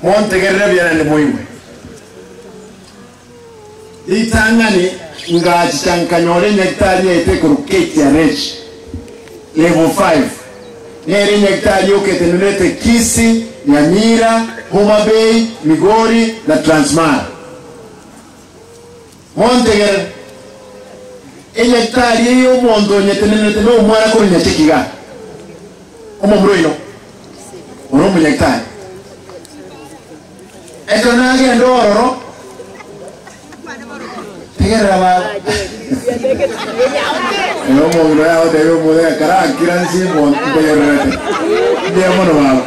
Montegerere buya naende moigwe. Ritang'ani ngachicha nkanyora enyagitari yaito ekorokwa KTRH Level 5. Nere enyagitari yoka etenenerete Kisii, Nyamira, Homa Bay, Migori na Transmara. Montegerere, enyagitari eye omonto onyetenenerete nomwana korwa Nyacheki igaa, omomura oino ore omonyagitari. Ekero nagenda ororo, tegerera baba. Oyo omong'ina oye agotebia omonto ng'a karakira nse ntegererete. Mbuya mono baba.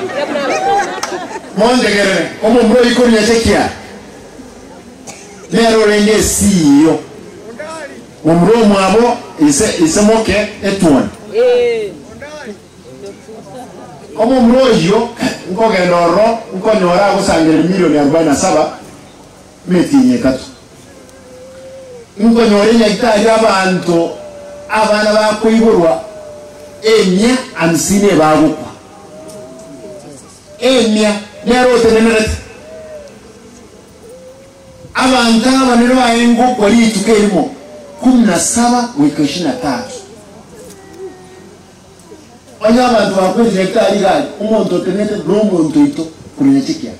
Montegerere, omomura oyio korwa Nyachekia nere orenge esiiyo. Momura omwabo ise ise moke etuoni. Omomura oyio nkogenda ororo nkonyora agosangereria milioni arubaini na saba emetienyi etato. Nkonyora enyagitari abanto abana bakoiborwa emia hamsini ebagokwa. Emia nere otenenerete. Abanto abanene baye ngokwa rituko erimo kumi na saba goika ishirini na tatu. Onye abanto bakwete nyagetari iga aria, omonto otenenete nomonto oito korwa nyachekia.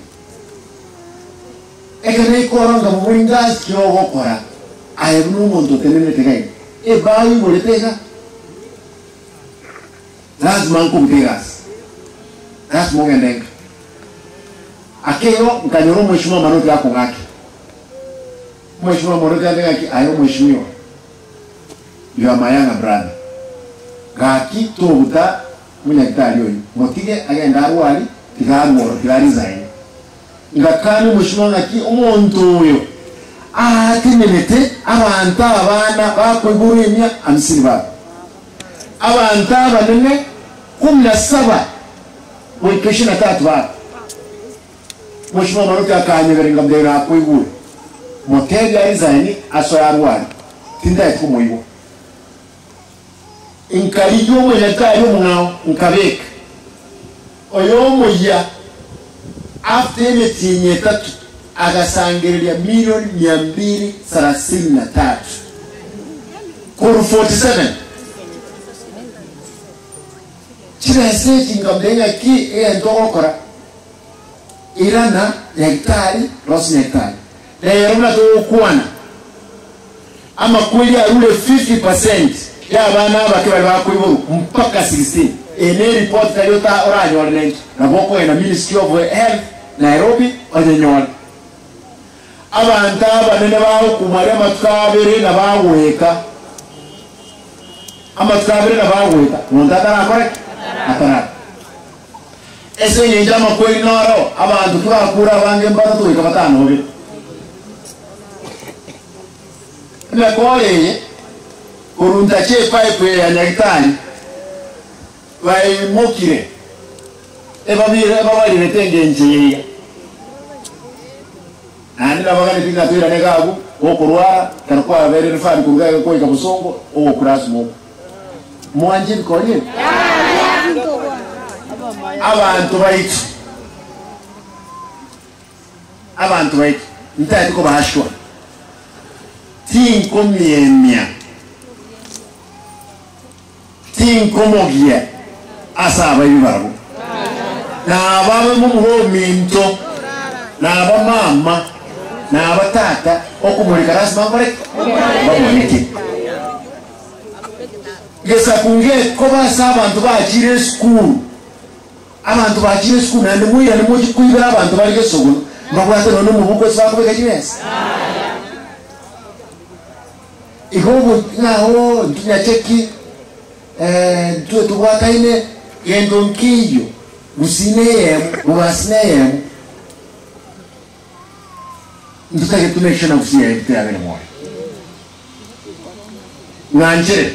Ekero naikora nkamoboria ngasi ki ogokora aye buna omonto otenenete iga iga? Ebao oigorete iga? Lazima nkobute egasi. Lazima ogende nka. Ake igo nkanyora omweshimiwa Manoti akong'akera. Omweshimiwa Manoti ante ng'aki aye omweshimiwa. You are my younger brother. Gaki tobuta omonyagitari oyio, motige agende arwari, tiga arwe oro, tiga resign. Ngakania omochie ng'aki omonto oyo aatenenete abanto abana bakoiborwa emia hamsini babo, abanto abanene kumi na saba goika ishirini na tatu babo. Omochie Omomaroki akanyeberia nkamotebia nakoigure, motebie aresign asoe arware, tintageti komoigwa. Nkarigia omonyagitari omong'ao nkabeka oyo omoyia after emetienyi etato agasangereria milioni mia mbili sarasini na tatu korwa 47. Chibesa echi nkamotebia ng'aki egento ogokora Irana nyagitari, rosi nyagitari. Rero buna togokwana, amakweri arure 50% y'abana abake baria bakoiborwa mpaka 16. Eye ne report tari ota oranyore nento, nabo okogenda Ministry of Health Nairobi onyenyore. Abanto abanene bagokumwa aria amatuko abere na bagoeka, amatuko abere na bagoeka, monto atarakora ki? Atarakwa. Ase engencho amakweri naro abanto tibakure abange mbatato goika batanobire. Emekoro eye korunta chi'epaipu eye ya Nyagitari baimokire ebabire ebabarirete engencho eye iga. Naende nabaganeti ng'a toirane iga abwo gokorwara ekero kwabeire referred korwa iga goika bosongo ogokura ase omoko. Mwanche ebikori ebi? Abanto baito, abanto baito, ntagete kobaashwa, tinkomiemia, tinkomogia ase abaibi barabwo, na ababe momura ominto, na aba mama, na aba tata, okomoreka lasima nkore ki? Mbamoreke. Gesaku ngekoba ase abanto bachire esukuru, abanto bachire esukuru naende moirane mochie koibera abanto bare gesogono, mbabwate nonya omobuko ase bakobeka chibesa. Igo obo ng'a oo intwe nyacheki intwe tobwataine gento nkeiyo, gusii neyemo, bobasi neyemo, ntotagete to make sure na gusii yaito yabere moyo. Ng'anchere.